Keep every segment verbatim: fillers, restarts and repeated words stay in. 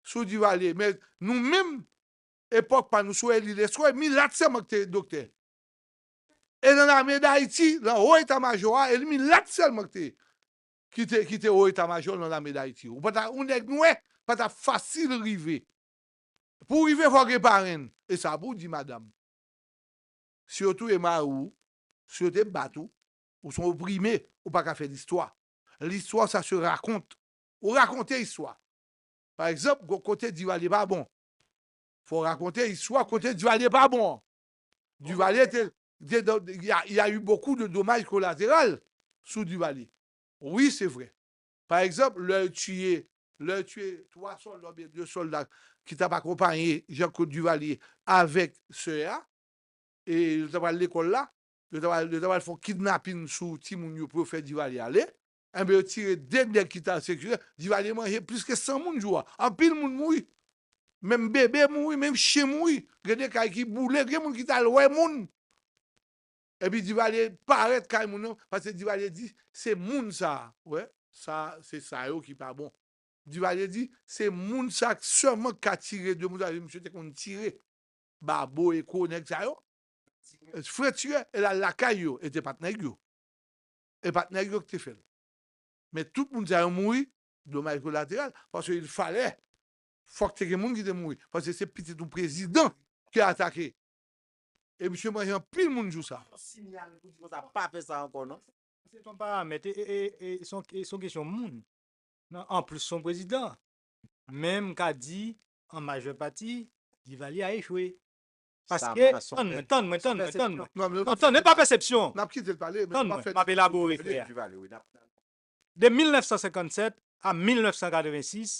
sou Divalye. Men nou menm, epòk pa nou, sou Elie Lescot, e milat sèlman ki te doktè. E nan lame d Ayiti, nan wo eta majò a, e milat sèlman ki te, ki te, ki te wo eta majò nan lame d Ayiti. Ou pa ta, yon nèg nwè pa ta fasil rive. Pou w rive, fò w gen parenn. E sa pou w di madanm. Si yo touye mari w, si yo te bat ou, ou se yon oprime, ou pa ka fè listwa. Listwa, sa se rakonte. Ou rakonte istwa. Pa egzanp, gon kote Divalye pa bon. Fò w rakonte istwa kote Divalye pa bon an. Divalye te, te, y a, y a eu beaucoup de dommages collatéraux sou Divalye. Wi, se vre. Pa egzanp, lè yo tiye, lè yo tiye twa sòlda oubyen de sòlda ki t ap akonpaye Jean-Claude Duvalier avèk sè a, e yo t ap al lekòl la, yo t ap al, yo t ap al fè yon kidnapin sou timoun yo pou yo fè Duvalier ale, enben, yo tire de nèg ki t al sekirite. Duvalier manje plis ke san moun jou a. Anpil moun mouri. Menm bebe mouri, menm chen mouri. Gen de kay ki boule, gen moun ki t al wè moun. Epi Duvalier parèt kay moun nan, paske Duvalier di, se moun sa a. Wè, sa, se sa yo ki pa bon. Duvalier di, se moun sa sèlman k ka tire de moun sa, misye te konn tire. Babo, Eko, nèg sa yo. Frè tirè, e l al lakay yo, e te pa t nèg yo. E pa t nèg yo ki te fè l. Men tout moun sa yo mouri, domaj kolateral, paske il fallait, fòk te gen moun ki te mouri. Paske se pitit yon prezidan ki atake. E misye manje anpil moun jou sa. Sinyal pou di konsa, pa fè sa ankò, non? Se yon paramèt, e, e, e, e se yon, e se yon kesyon moun. Non, anplis, se yon prezidan. Men m ka di, an majè pati, Duvalier a echwe. Paske, tann mwen, tann mwen, tann mwen, tann mwen. Non, tann, e pa pèsepsyon. N ap kite l pale, men tann mwen, m ap elabore, frè. De mil nèf san senkannsèt a mil nèf san katrevensis,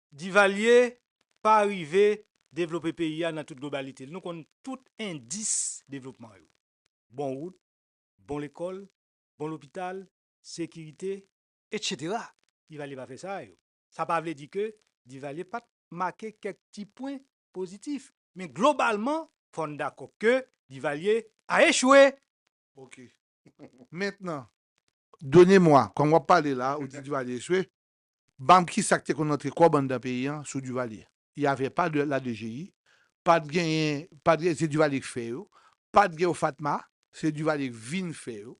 Duvalier pa rive devlope peyi a nan tout globalite l. Nou konn tout endis devlopman yo. Bon wout, bon lekòl, bon lopital, sekirite, etsetera. Duvalier pa fè sa yo. Sa pa vle di ke Duvalier pa t make kèk ti pwen pozitif. Men globalman, fò n dakò ke Duvalier a echwe. Ok. Mentnan, donnez-moi, kòm w ap pale la, ou di Duvalier echwe, ban m kisa k te konn antre kòb anndan peyi an sou Duvalier. Y avait pas de la D G I, pa t genyen, pa t genyen, se Duvalier k fè yo, pa t gen OFATMA, se Duvalier k vin fè yo.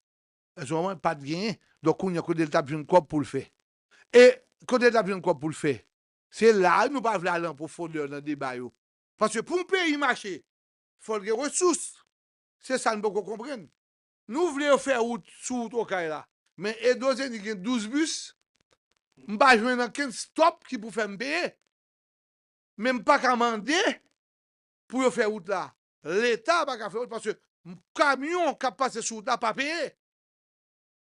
Èske w konprann? Pa t genyen. Donk, kounye a, kote l t ap jwenn kòb pou l fè? E kote l t ap jwenn kòb pou l fè? Se la nou pa vle ale an pwofondè nan deba yo. Paske pou yon peyi mache, fò l gen resous. Se sa n poko konprann. Nou vle yo fè wout sou wout Okay la. Men Edo Zenith gen douz bis. M pa jwenn ankenn stop ki pou fè m peye. Men m pa ka mande pou yo fè wout la. Leta pa ka fè wout paske kamyon k ap pase sou wout la pa peye.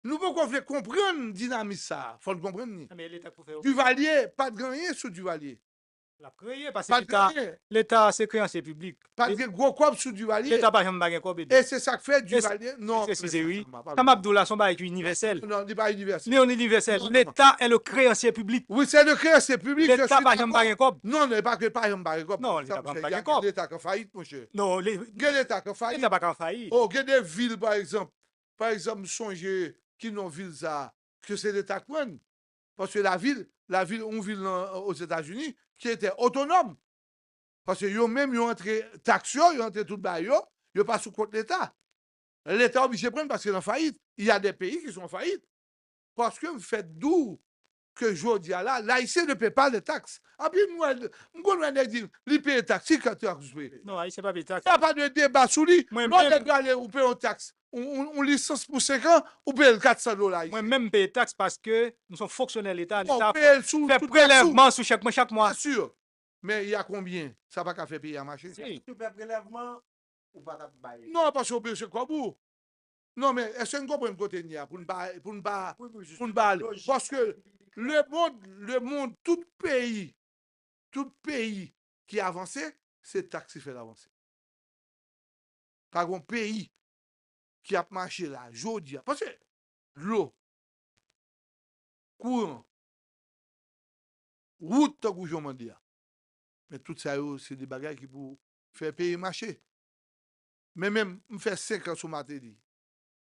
Nou poko vle konprann dinamis sa a. Fò n konprann li. Duvalier, pa t gen anyen sou Duvalier. L ap kreye, paske Leta, Leta se kreyansye piblik. Pa t gen gwo kòb sou Duvalier. Leta pa janm pa gen kòb, Edo. E se sa k fè Duvalier, non. Eskize, wi. Sa m ap di w la, se yon bagay ki inivèsèl. Non, li pa inivèsèl. Li yon inivèsèl. Leta est le créancier public. Wi, se le créancier public. Leta pa janm pa gen kòb. Non, non, e pa ke pa janm pa gen kòb. Non, Leta pa janm pa gen kòb. Leta k an fayit, monchè. Non, gen Leta k an fayit. Leta pa ka an fayit. Oh, gen de vil, pa egzanp. Pa egzanp, m sonje ki non vil sa a, ke se Leta k pran l. Paske lavil, lavil, yon vil nan, Ozetazini, ki ete otonòm. Paske yo menm, yo antre taks yo, yo antre tout bagay yo, yo pa sou kont Leta. Leta oblije pran l paske l an fayit. Il y a des pays qui sont en faillite. Paske m fèk di w ke jodi a la, l'Haïtien ne paie pas les taxes. Anpil m wè, m konn wè nèg di, li peye taks, ki taks ou peye? Non, Ayisyen pa peye taks. Y a pa de deba sou li. Lè w prale, ou peye yon taks, yon, yon, yon lisans pou senk an, ou peye l kat san dola ayisyen. Mwen menm m peye taks paske m se yon fonksyonè Leta, Leta fè prelèvman sou chèk mwen chak mwa. Byen si. Men y a konbyen? Sa pa ka fè peyi a mache. Si. Si w fè prelèvman, ou pa t ap bay. Non, paske w bezwen kòb ou. Non, men èske n konprann kote n ye a pou n pa, pou n pa, pou n pa ale? Paske lemonn, lemonn, tout peyi, tout peyi ki avanse, se taks ki fè l avanse. Pa gen yon peyi ki ap mache la, jodi a. Paske dlo, kouran, wout tankou jan w mande a. Men tout sa yo, se de bagay ki pou fè peyi mache. Men menm, m fè senk an sou Martelly.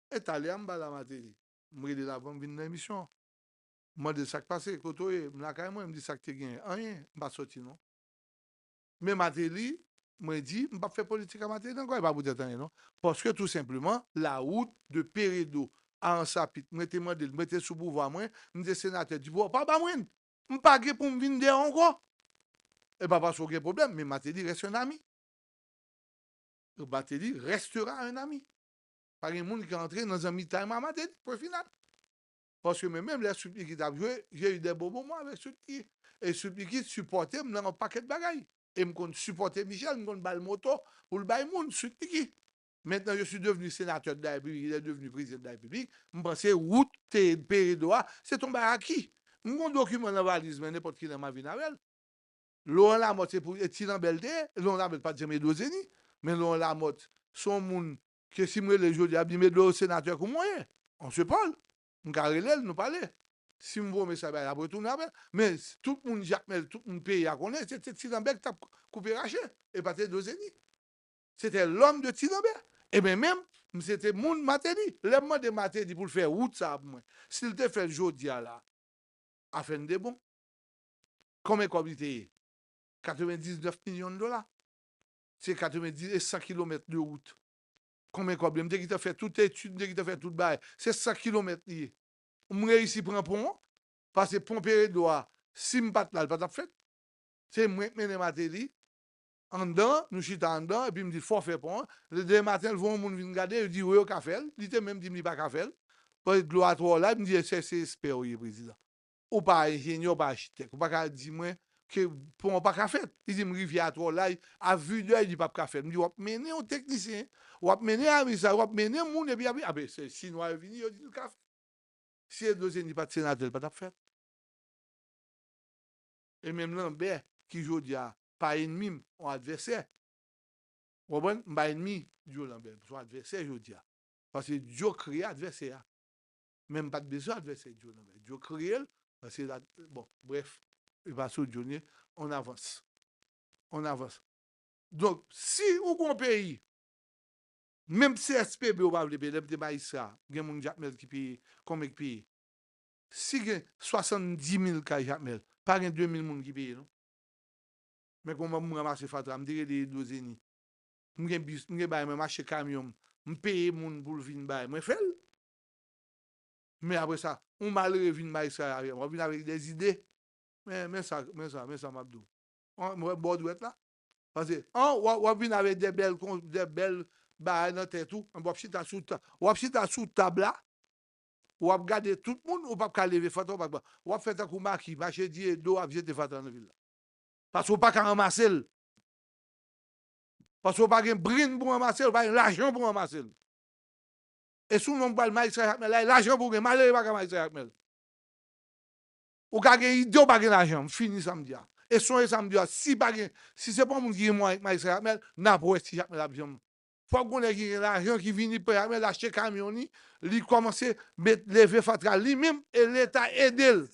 E talè a m pale a Martelly. M rele l avan m vin nan emisyon an. M mande l sa k pase, kote w ye? M lakay mwen, m di sa k te genyen. Anyen, m pa sòti non. Men Martelly, mwen di, m p ap fè politik a Martelly ankò, e pa poutèt anyen non. Paske tou senpleman, la route de Peredo a Ansapit, mwen te mande l, mwen te sou pouvwa mwen, m te senatè, di, "Bro, pa ba mwen, m pa gen pou m vin dèyè w ankò." E pa paske w gen pwoblèm, men Martelly reste un ami. Martelly restera un ami. Pa gen moun ki antre nan zanmitay mwen a Martelly, pwen final. Paske mwen menm, lè Sweet Micky t ap jwe, j'ai eu des bons moments avec Sweet Micky. E Sweet Micky sipòte m nan yon pakèt bagay. E m konn sipòte Michel, m konn ba l moto pou l bay moun, Sweet Micky. Maintenant, je suis devenu sénateur de la République, il est devenu président de la République. M panse wout te Peredo a, se t on bagay aki. M gon dokiman nan valiz mwen, nenpòt ki lè m a vin avè l. Laurent Lamothe se pou e Ti Lanbè l te ye. Laurent Lamothe pa t janm ede Ozeni. Men Laurent Lamothe, se yon moun ke si m rele l jodi a, ap di m ede w senatè kouman w ye. On se parle. M ka rele l, nou pale. Si m voye mesaj ba l, l ap retounen apèl. Men tout moun Jakmèl, tout moun peyi a konnen, se te Ti Lanbè ki t ap koupe rache. E pa t ede Ozeni. Se te lòm de Ti Lanbè. E mwen menm, m se te moun Martelly. Lè m mande Martelly pou l fè wout sa a pou mwen, si l te fè l jodi a la, afè n de bon. Konbyen kòb li te ye? Katrevendiznèf milyon dola. Se katrevendiz e san kilomèt de wout. Konbyen kòb li? M te gentan fè tout etid, m te gentan fè tout bagay. Se san kilomèt li ye. M reyisi pran pon an, paske pon Peredo a, si m pa t la, l pa t ap fèt. Se mwen k mennen Martelly anndan, nou chita anndan, epi m di, "Fò fè pon an." Demen maten, l voye yon moun vin gade, yo di, "Wi, yo ka fè l." Li te menm di m li pa ka fè l. Paske dlo a twò laj, m di, "Èske se espè w ye, prezidan? Ou pa enjenyè, ou pa achitèk. Ou pa ka di mwen ke pon an pa ka fèt." Li di m, "Rivyè a twò laj, a vidèy, li p ap ka fèt." M di, "W ap mennen yon teknisyen, w ap mennen amis la, w ap mennen moun, epi apre, apre, se Chinwa yo vini, yo di l ka fèt." Si Edozeni pa t senatè, l pa t ap fèt. E menm Lanbè, ki jodi a pa enmi m, yon advèsè. Ou konprann? M pa enmi Joe Lambert, m se yon advèsè jodi a. Paske Joe kreye advèsè a. Men m pa t bezwen advèsè Joe Lambert. Joe kreye l, paske la, bon, brèf, e pa sou Joe n ye, on avance. On avance. Donk, si ou gon peyi, menm si S P B ou pa vle peye, lè m te majistra, gen moun Jakmèl ki peye, konbyen ki peye? Si gen swasanndis mil kay Jakmèl, pa gen de mil moun ki peye, non. Men kòman m ranmase fatra, m te rele Edozeni. M gen bis, m gen bagay, mwen m achte kamyon, m peye moun pou l vin bay, mwen fè l. Men apre sa, yon malere vin majistra, w ap vin avèk de zide. Men, men sa, men sa, men sa m ap di w. An, mwen wè bò dwèt la. Paske, an, w ap, w ap vin avèk de bèl kon, de bèl bagay nan tèt ou, w ap chita sou ta-, w ap chita sou tab la, w ap gade tout moun, ou p ap ka leve fatra, w p ap ka, w ap fè tankou maki, mache di e do, w ap jete fatra nan vil la. Paske w pa ka ranmase l. Paske w pa gen brin pou ranmase l, w pa gen lajan pou ranmase l. E si w menm pral majistra Jakmèl la, e lajan pou w gen, malere pa ka majistra Jakmèl. Ou ka gen ide, w pa gen lajan, m fini sa m di a. E sonje sa m di a, si pa gen, si se pa yon moun ki gen mwayen k majistra Jakmèl, n ap wè si Jakmèl ap janm. Fòk gon nèg ki gen lajan ki vini pran Jakmèl, l achte kamyon li, li kòmanse met, leve fatra li menm e Leta ede l.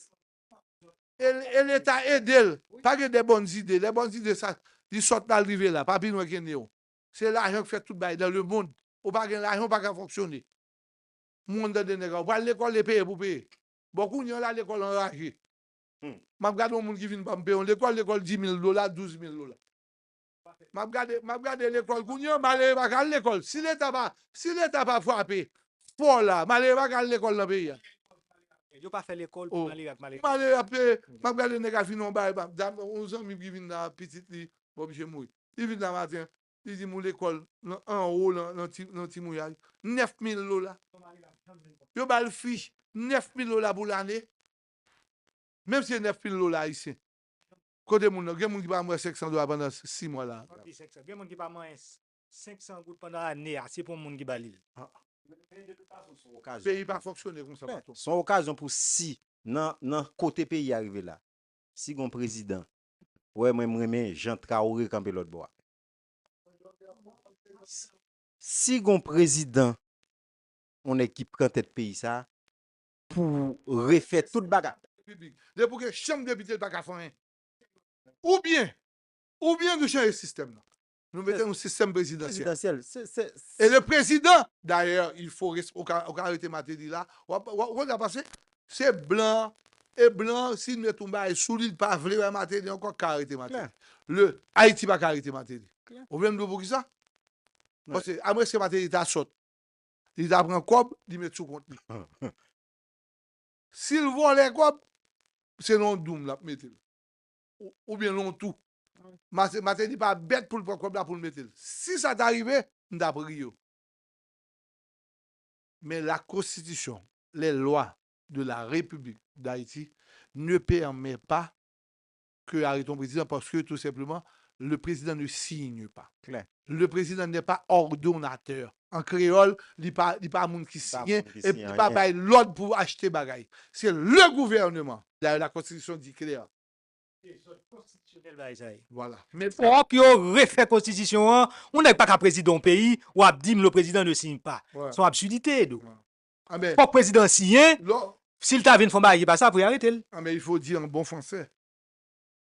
E, e Leta ede l. Pa gen de bòn zide. De bòn zide sa, li sot la, l rive la. Pa pi lwen ke Neo. Se lajan k fè tout bagay dans le monde. Ou pa gen lajan, ou pa ka fonksyone. Moun tande nèg la, ou pral lekòl, e peye pou peye. Bon, kounye a la, lekòl anraje. Hmm. M ap gade yon moun ki vin ban m peye yon lekòl, lekòl dis mil dola, douz mil dola. M ap gade, m ap gade lekòl kounye a, malere pa ka al lekòl. Si Leta pa, si Leta pa frape fò la, malere pa ka al lekòl nan peyi a. Yo pa fè lekòl pou malere ak malere. Malere ap peye, m ap gade nèg a fin yon bagay, m ap, yon zanmi ki vin la, pitit li, bò, misye mouri. Li vin la maten, li di m ou lekòl nan, anwo nan, nan ti, nan ti mouyay. Nèf mil dola. Yo ba l fich, nèf mil dola pou lane. Menm si se nèf mil dola ayisyen. Kote moun nan? Gen moun ki pa mwen senk san dola pandan sis mwa la. Gen moun ki pa manyen senk san goud pandan ane a, se pou moun ki ba li l. Ah. Peyi pa fonksyone konsa, men patwon. Se yon okazyon pou si, nan, nan kote peyi a rive la, si gon prezidan, wè mwen m renmen jan Traoré kanpe lòt bò a. Si gon prezidan, yon nèg ki pran tèt peyi sa, pou refè tout bagay. Depi w gen chanm depite, l pa ka fè anyen. Oubyen, oubyen nou chanje sistèm nan. Nou mete yon sistèm prezidansyèl. Prezidansyèl. Se, se, e le président, d'ailleurs, il faut res-, ou ka, ou ka rete Martelly la, w ap, w ap, w ap pase, se blan, E blan, si l met yon bagay sou li, li pa vle wè Martelly ankò, ka arete Martelly. Le, Ayiti pa ka arete Martelly. Ou vle m di w poukisa? Paske, amwenske Martelly ta sòt, li ta pran kòb, li met sou kont li. Si l vòlè kòb, se nan yon doum l ap mete l. Ou, oubyen nan yon tou. Martelly pa bèt pou l pran kòb la pou l mete l. Si sa ta rive, m t ap ri yo. Mais la Constitution, les lois de la République d'Haïti ne permet pas que arrêter un président parce que tout simplement, le président ne signe pas. Le président n'est pas ordonnateur. En créole, li pa, li pa moun ki siyen, epi li pa bay lòd pou achte bagay. C'est le gouvernement. D'ailleurs, la Constitution dit clair. Dezòd konstitisyonèl bagay sa ye. Voilà. Men fòk yo refè konstitisyon an. Yon nèg pa ka prezidan yon peyi, w ap di m le président ne signe pas. Se yon absidite, Edo. Fòk prezidan siyen. Si l ta vin fè yon bagay ki pa sa, pou y arete l. Ah, mais il faut dire en bon français.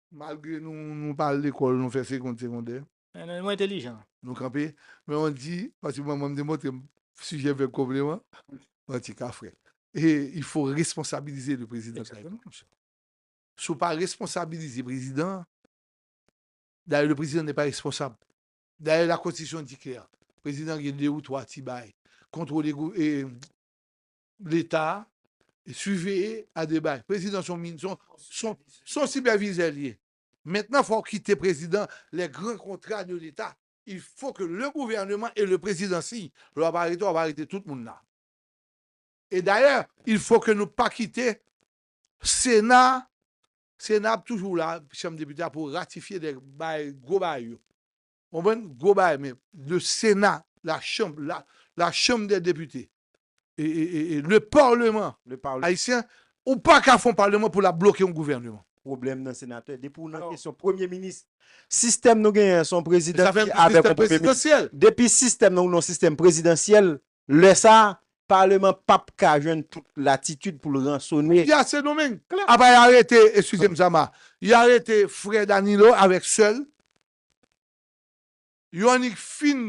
Malgre nou, nou pa al lekòl, nou fè segonn, segondè. Nou entelijan. Nou kanpe. Men on di, paske manman m te montre m sijè vèb konpleman, on ti ka frè. E il faut responsabiliser le président. Si w pa responsabilize prezidan an, d'ailleurs, le président n'est pas responsable. D'ailleurs, la Constitution dit clair, prezidan gen de ou twa ti bay. Kontwole gou- e, Leta, e siveye a de bay. Prezidan son, min- son, son, son sipèvizè l ye. Mentnan, fò w kite prezidan les grands contrats de l'État. Il faut que le gouvernement et le président signent. Lè w ap arete, w ap arete tout moun la. E dayè, il faut que nou pa kite Sena, Sena ap toujou la, Chanm Depite a, pou ratifye de bay, gwo bay yo. Konprann? Gwo bay, men le Sénat, la Chambre, la, la Chambre des députés, e, e, e, e le Parlement haïtien, ou pa ka fè yon palman pou l ap bloke yon gouvènman. Pwoblèm nan, senatè, depi w nan kesyon premye minis, sistèm nou genyen an, se yon prezidan ki avèk yon premye minis. Depi sistèm nan, ou nan yon sistèm prezidansyèl, lè sa a, palman p ap ka jwenn tout latitid pou l ransone. Di a Sendomeng. Apa y arete, eskize m, Zama, y arete frè Danilo avèk sè l. Yo annik fin